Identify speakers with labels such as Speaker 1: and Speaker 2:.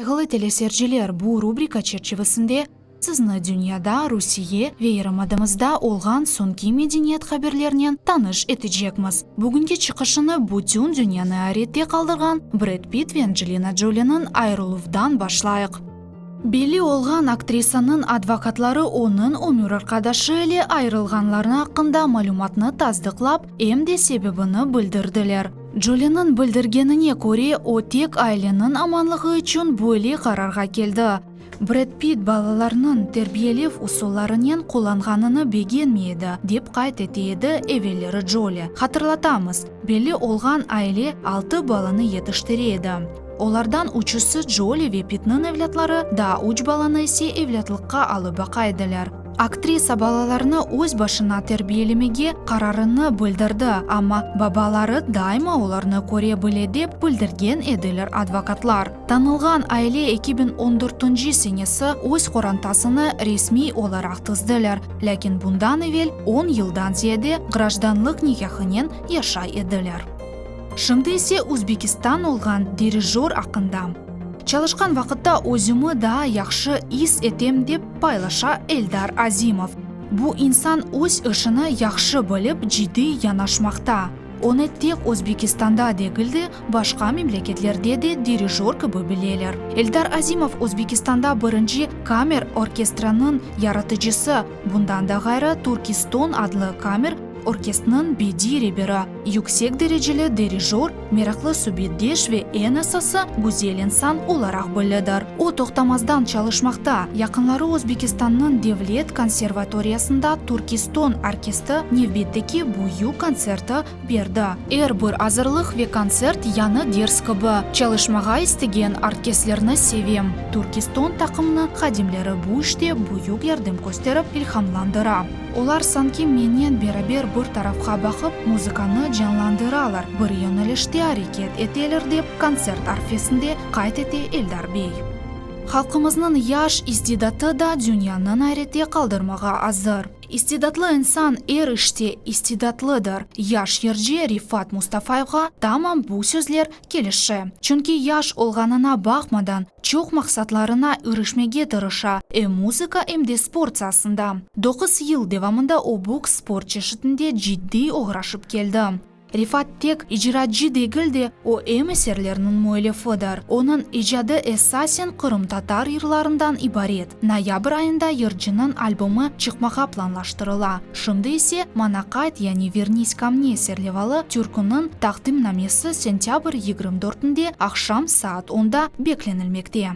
Speaker 1: Sayğılı teleseyirciler, bu rubrika çerçivesinde sizni dünyada, Rusiye ve yarımadamızda olğan soñki medeniyet haberlerinen tanış etecekmiz. Bugünki çıqışını bütün dünyanı ayrette qaldırğan Bred Pitt ve Ancelina Joliniñ ayırıluvdan başlayıq. Belli olğan aktrisanıñ advokatları onıñ ömür arqadaşı ile ayırılğanlarını aqqında malümatnı tasdıqlap, em de sebebini bildirdiler. Joliniñ bildirgenine köre, o tek aileniñ amanlığı içün böyle qararğa keldi. Bred Pitt balalarnıñ terbiyelev usullarınen qullanğanını begenmey edi, dep qayd ete edi evelleri Joli. Hatırlatamız, belli olğan aile altı balanı yetiştire edi. Olardan üçüsi Joli ve Pittniñ evlâtları, daa üç balanı ise evlâtlıqqa alıp baqa ediler. Aktrisa balalarını öz başına terbiyelemege qararını bildirdi, amma babaları daima olarnı köre bile dep bildirgen ediler advokatlar. Tanılğan aile 2014 senesi öz qorantasını resmiy olaraq tizdiler, lâkin bundan evel on yıldan ziyade grajdanlıq nikâhınen yaşay ediler. Şimdi ise Özbekistan olğan dirijor aqqında. Çalışqan vaqıtta özümi daa yahşı is etem dep paylaşa Eldar Azimov. Bu insan öz işini yahşı bilip ciddiy yanaşmaqta. Onı tek Özbekistanda degil de, başqa memleketlerde de dirijor kibi bileler. Eldar Azimov Özbekistanda birinci kamer orkestranıñ yaratıcısı, bundan da ğayrı Turkiston adlı kamer orkestrniñ bediy reberi, yüksek dereceli dirijor, meraqlı subetdeş ve eñ esası, güzel insan olaraq bellidir. O, toqtamazdan çalışmaqta. Yaqınları Özbekistannıñ devlet konservatoriyasında Turkiston orkestri nevbetteki büyük kontserti berdi. Er bir azırlıq ve kontsert yañı ders kibi. Çalışmağa istegen orkestrlerni sevem. Turkiston taqımnıñ hadimleri bu işte büyük yardım kösterip ilhamlandıra. Olar sanki mennen beraber bir tarafqa baqıp, muzıkanı canlandıralar, bir yönelişte areket eteler, dep kontsert arfesinde qayd ete Eldar bey. Halqımıznıñ yaş istidatı da dünyanıñ ayrette qaldırmağa azır. İstidatlı insan er işte istidatlıdır. Yaş yırcı Rifat Mustafayevğa tamam bu sözler kelişe. Çünki yaş olğanına baqmadan, çoq maqsatlarına irişmege tırışa, em muzıka, em de sport saasında. Doquz yıl devamında o boks sport çeşitinde ciddiy oğraşıp keldi. Rifat tek icracı degil de, o em eserlerniñ müellifidir. Onıñ icadı esasen qırımtatar yırlarından ibaret. Noyabr ayında yırcınıñ albomı çıqmağa planlaştırıla. Şimdi ise Maña qayt, yani Vernis ko mne serlevalı türküniñ taqdimnamesi sentâbr 24-nde aqşam saat onda beklenilmekte.